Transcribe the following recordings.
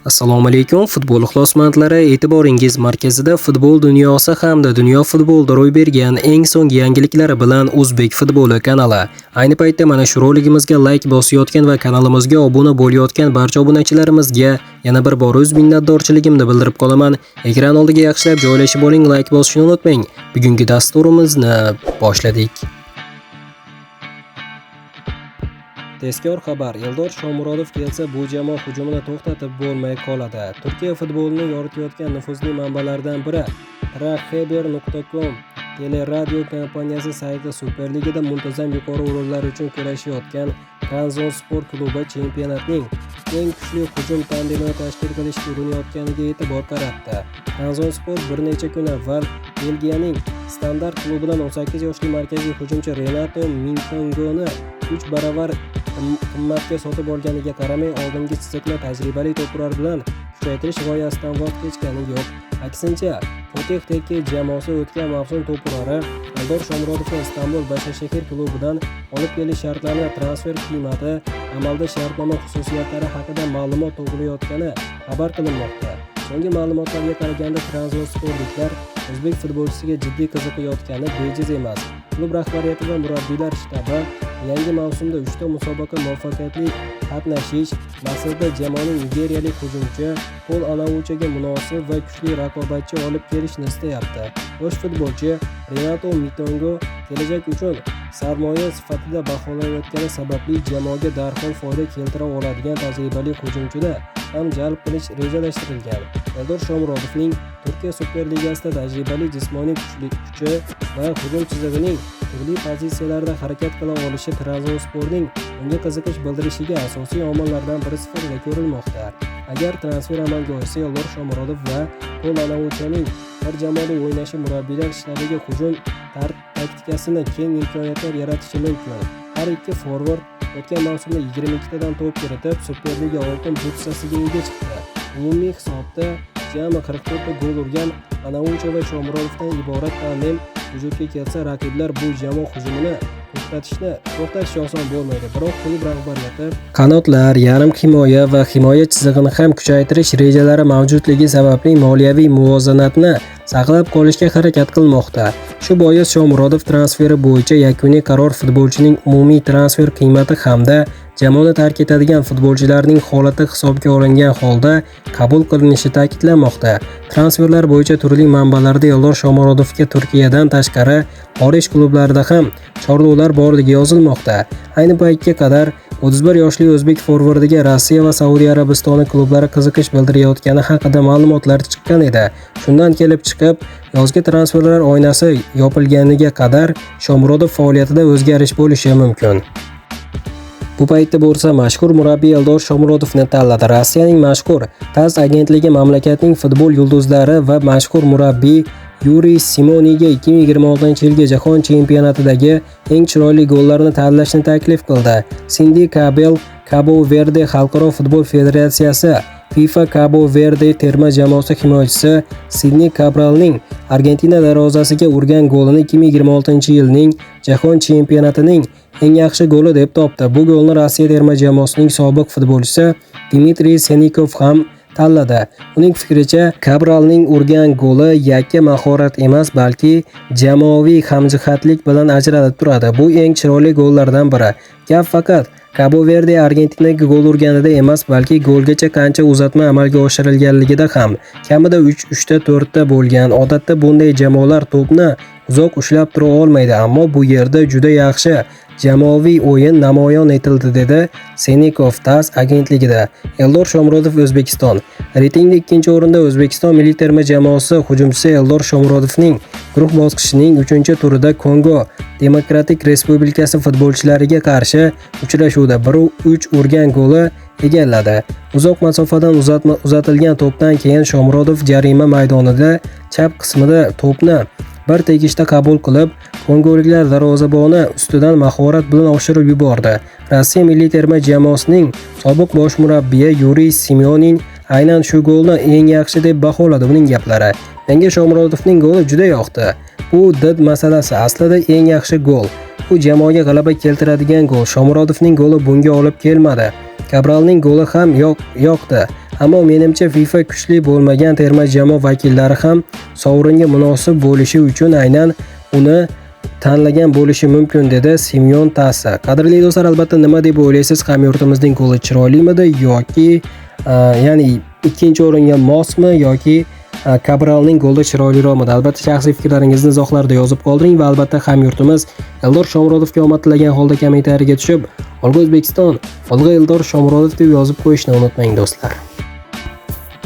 Assalomu alaykum futbol ixlosmandlari, e'tiboringiz markazida futbol dunyosi hamda dunyo futbolida ro'y bergan eng so'nggi yangiliklari bilan O'zbek futboli kanali. Ayni paytda mana shu roligimizga like bosayotgan va kanalimizga obuna bo'layotgan barcha obunachilarimizga yana bir bor o'z minnatdorchiligimni bildirib qolaman. Ekran oldiga yaxshilab joylashib oling, like bosishni unutmang. Bugungi dasturimizni boshladik. Tezkor xabar: Eldor Shomurodov kelsa, bu jamoa hujumini to'xtatib bo'lmay qoladi. Turkiya futbolini yoritayotgan nufuzli manbalardan biri Trahaber.com teleradio kompaniyasi sayti Superligada muntazam yuqori o'rinlar uchun kurashayotgan Trabzonspor klubi chempionatning eng kuchli hujum tandemini tashkil qilishga urinayotganiga e'tibor qaratdi. Trabzonspor bir necha kun avval Belgiyaning Standard klubidan 18 yoshli markaziy hujumchi Renato Mitongoni 3 baravar qimmatga sotib olganiga qaramay, oldingi chiziqni tajribali to'purlar bilan kuchaytirish g'oyasidan voz kechgani yo'q. Aksincha, Fotih Tekke jamoasi o'tgan mavsum to'purlari Eldor Shomurodovni Istanbul Bashakshehir klubidan olib kelish shartlarini, transfer qiymati, amalda shartnoma xususiyatlari haqida ma'lumot to'playotgani xabar qilinmoqda. So'nggi ma'lumotlarga qaraganda, Trabzonsporliklar o'zbek futbolchisiga jiddiy qiziqayotgani bejiz emas. Klub rahbariyati va murabbiylar shtabi yangi mavsumda 3 ta musobaqa muvaffaqiyatli qatnashish maqsadida jamoaning nigeriyalik hujumchi Pol Anauchaga munosib va kuchli raqobatchi olib kelishni istayapti. Yosh futbolchi Renato Mitongo kelajak uchun sarmoya sifatida baholanayotgani sababli jamoaga darhol foyda keltira oladigan tajribali hujumchini ham jalb qilish rejalashtirilgan. Eldor Shomurodovning Turkiya Superligasida tajribali jismoniy kuchi va hujum chizig'ining turli pozitsiyalarda harakat qila olishi Trabzonsporning unga qiziqish bildirishiga asosiy omillardan biri sifatida ko'rilmoqda. Agar transfer amalga oshsa, Eldor Shomurodov va Pol Anauchaning bir jamoada o'ynashi murabbiylar shtabiga hujum taktikasini keng imkoniyatlar yaratishi mumkin. Har ikki forvard o'tgan mavsumda 22 tadan to'p kiritib, Superliga oltin butsasiga ega chiqdi. Umumiy hisobda jami 44 ta gol urgan Anaucha va Shomurodovdan iborat tandem vujudga kelsa, raqiblar bu jamoa hujumini to'xtatish oson bo'lmaydi. Biroq klub rahbariyati qanotlar, yarim himoya va himoya chizig'ini ham kuchaytirish rejalari mavjudligi sababli moliyaviy muvozanatni saqlab qolishga harakat qilmoqda. Shu bois Shomurodov transferi bo'yicha yakuniy qaror futbolchining umumiy transfer qiymati hamda jamoani tark etadigan futbolchilarning holati hisobga olingan holda qabul qilinishi ta'kidlanmoqda. Transferlar bo'yicha turli manbalarda Eldor Shomurodovga Turkiyadan tashqari xorij klublarida ham chorlovlar borligi yozilmoqda. Ayni paytga qadar 31 yoshli o'zbek forvardiga Rossiya va Saudiya Arabistoni klublari qiziqish bildirayotgani haqida ma'lumotlar chiqqan edi. Shundan kelib chiqib, yozgi transferlar oynasi yopilganiga qadar Shomurodov faoliyatida o'zgarish bo'lishi mumkin. Bu paytda bo'lsa mashhur murabbiy Eldor Shomurodovni tanladi. Rossiyaning mashhur TASS agentligi mamlakatning futbol yulduzlari va mashhur murabbiy Yuriy Simoniga 2026-yilgi Jahon chempionatidagi eng chiroyli gollarni tanlashni taklif qildi. Sindi Kabel Cabo Verde Xalqaro futbol federatsiyasi FIFA Cabo Verde terma jamoasi himoyachisi Sidney Cabralning Argentina darvozasiga urgan golini 2026-yilning Jahon chempionatining eng yaxshi goli deb topdi. Bu golni Rossiya terma jamoasining sobiq futbolchisi Dmitriy Senikov ham tanladi. Uning fikricha, Cabralning urgan goli yakka mahorat emas, balki jamoaviy hamjihatlik bilan ajralib turadi. Bu eng chiroyli gollardan biri. Gap faqat Cabo Verde Argentinaga gol urganida emas, balki golgacha qancha uzatma amalga oshirilganligida ham. Kamida 3, 3 ta 4 ta bo'lgan. Odatda bunday jamoalar to'pni uzoq ushlab tura olmaydi, ammo bu yerda juda yaxshi jamoaviy o'yin namoyon etildi, dedi Senikov TASS agentligida. Eldor Shomurodov O'zbekiston. Reytingda ikkinchi o'rinda O'zbekiston milliy terma jamoasi hujumchisi Eldor Shomurodovning guruh bosqichining 3-turida Kongo Demokratik Respublikasi futbolchilariga qarshi uchrashuvda 1-3 urgan goli egalladi. Uzoq masofadan uzatilgan to'pdan keyin Shomurodov jarima maydonida chap qismida to'pni bir tegishda qabul qilib, kongoliklar darvozaboni ustidan mahorat bilan oshirib yubordi. Rossiya milliy terma jamoasining sobiq bosh murabbiyi Yuriy Simyonin aynan shu golni eng yaxshi deb baholadi. Uning gaplari: Menga Shomurodovning goli juda yoqdi. Bu did masalasi, aslida eng yaxshi gol. Bu jamoaga g'alaba keltiradigan gol. Shomurodovning goli bunga olib kelmadi. Kabralning goli ham yoqdi. Ammo menimcha FIFA kuchli bo'lmagan terma jamoa vakillari ham sovringa munosib bo'lishi uchun aynan uni tanlagan bo'lishi mumkin, dedi Simon Tassa. Qadrli do'stlar, albatta nima deb o'ylaysiz? Hamyurtimizning goli chiroylimidi yoki ya'ni ikkinchi o'ringa mosmi yoki Kabralning goli chiroyliroqmidi? Albatta shaxsiy fikrlaringizni izohlarda yozib qoldiring va albatta hamyurtimiz Eldor Shomurodovga omad tilagan holda kommentariyaga tushib, "Olg'a O'zbekiston, olg'a Eldor Shomurodov" deb yozib qo'yishni unutmang do'stlar.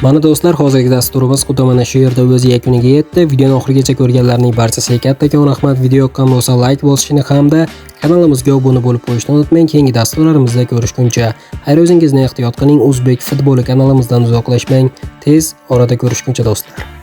Mana do'stlar, hozirgi dasturimiz xuddi mana shu yerda o'z yakuniga yetdi. Videoni oxirigacha ko'rganlarning barchasiga kattakon rahmat. Video yoqqan bo'lsa, like bosishni hamda kanalimizga obuna bo'lib qo'yishni unutmang. Keyingi dasturlarimizda ko'rishguncha xayr, o'zingizni ehtiyot qiling. O'zbek futboli kanalimizdan uzoqlashmang. Tez orada ko'rishguncha do'stlar.